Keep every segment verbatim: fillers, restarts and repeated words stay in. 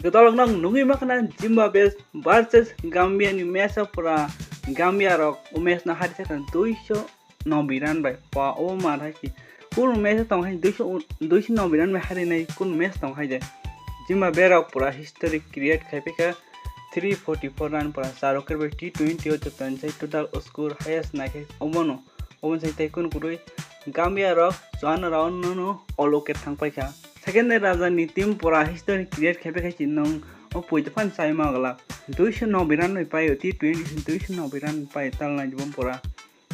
Kwtal rok nang nugwi makhna Zimbabwe versus Gambia ni match o pura Gambia rok o match no hari sakha duiso nobwi run bai pa o mar hai ki. Kunu match tong hai duiso duiso nobwi run bai hari nai kunu match tong hai de. Zimbabwe rok pura history create khai phaikha three forty four run pura charo khe bai T twenty o joto ni sai total score highest nai khe obono. Obo sai tei kunu kwrwi Gambia rok chuan round no no olo khe thang paikha. Second day raja ni team pura history create khai phaikha chi nong o poito phan sai ma gala. Duiso nobwi run bai paio T twenty duiso nobwi run bai tal nai jibon pura.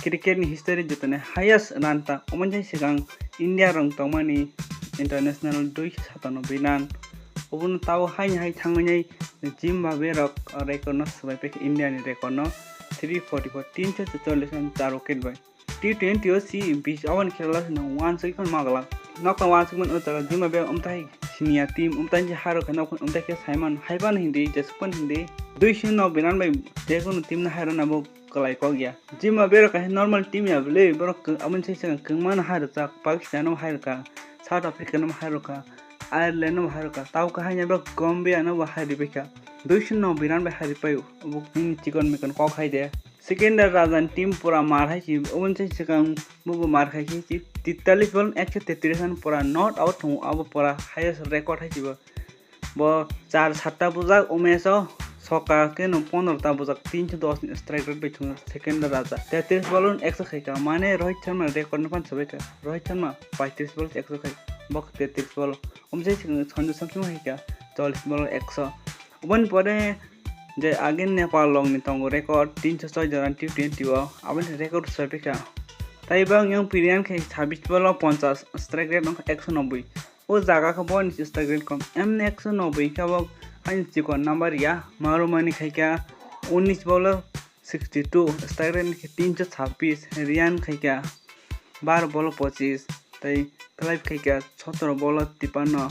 Cricket ni history jotoni highest run ta omo jai swkang India rong tongmani international duiso satanobwi run. Obono tao haini hai thangwi nai Zimbabwe rok record no swbai paikha India ni record no three forty four tinso chuchollis run charo khe bai. T twenty o si bis aboni khela no wansuk phano magala. Nokta wansuk man o jaga Zimbabwe umtai senior team umtai je haro khe nok umtai khe saiman haiban hindi jesukpan hindi. Duiso nobwi run bai jekunu team no hairo nabo kwlai kok ya. Zimbabwe rok kaisa normal team ya bwle borok aboni sai swkang kwngma no hairo chak Pakistan no hairo kha South Africa no hairo kha Ireland no hairo kha tao kha haino borok Gambia no bo hairi bai kha. Duiso nobwi run bai hairi paio obo nini chikon mikon kok hai de. Sikandar Rajan team pura mar hai si, oboni sai swkang bobo mar khai si, si titalis ball ekso tetris run pura not out thung, abo pura highest record hai si bo. Bo char satta bujak, umesh o soka khe no pondro ta bujak, tinso dos ni strike rate bai thung Sikandar Raja. Tetris ball ekso khai ka, mane Rohit Sharma record no phan sabai ka. Rohit Sharma paitris ball ekso khai, bok tetris ball. Oboni sai swkang Sanju Samson hai ka, chollis ball ekso. Oboni pore je agin Nepal longni tongo record tinso choi jora T twenty o, aboni record soi phaikha. Tai bang yang piriyan khe sabis bolo ponchas, strike rate wngkha ekso nobwi. O jaga khe boni strike rate kom. Emni ekso nobwi khe bo ani chikon number ya, marumani khaikha unis bolo sixty two, strike rate khe tinso chhabis, riyan khaikha baro bolo pochis, tei Clive khaikha sotoro bolo tipanno.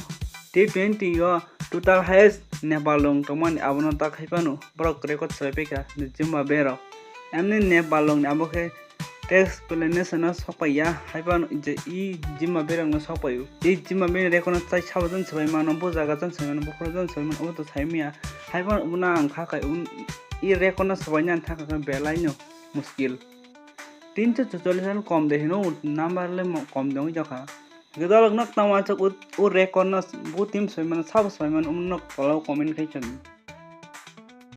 T twenty o total highest Nepal rong tongmani abono ta khai phano borok record soi phaikha Zimbabwe rok. Emni Nepal rongni abo khe tax planation no sokpaiya hai phano je i Zimbabwe rokno sokpaio. I Zimbabwe ni record no chai sabo jon soi mano, bo jaga jon soi mano, bokhoro jon soi mano, obo to sai maya. Hai phano obono ang kha khai i record no sobaina ang thangkha khe belai no muskil. Tinso chuchollis run kom de hino number le mo-, kom de wngwi jakha. Gwdalok nok tamo achuk o, o record no bo team soimano sabo soimano umno kolao comment khai chwng.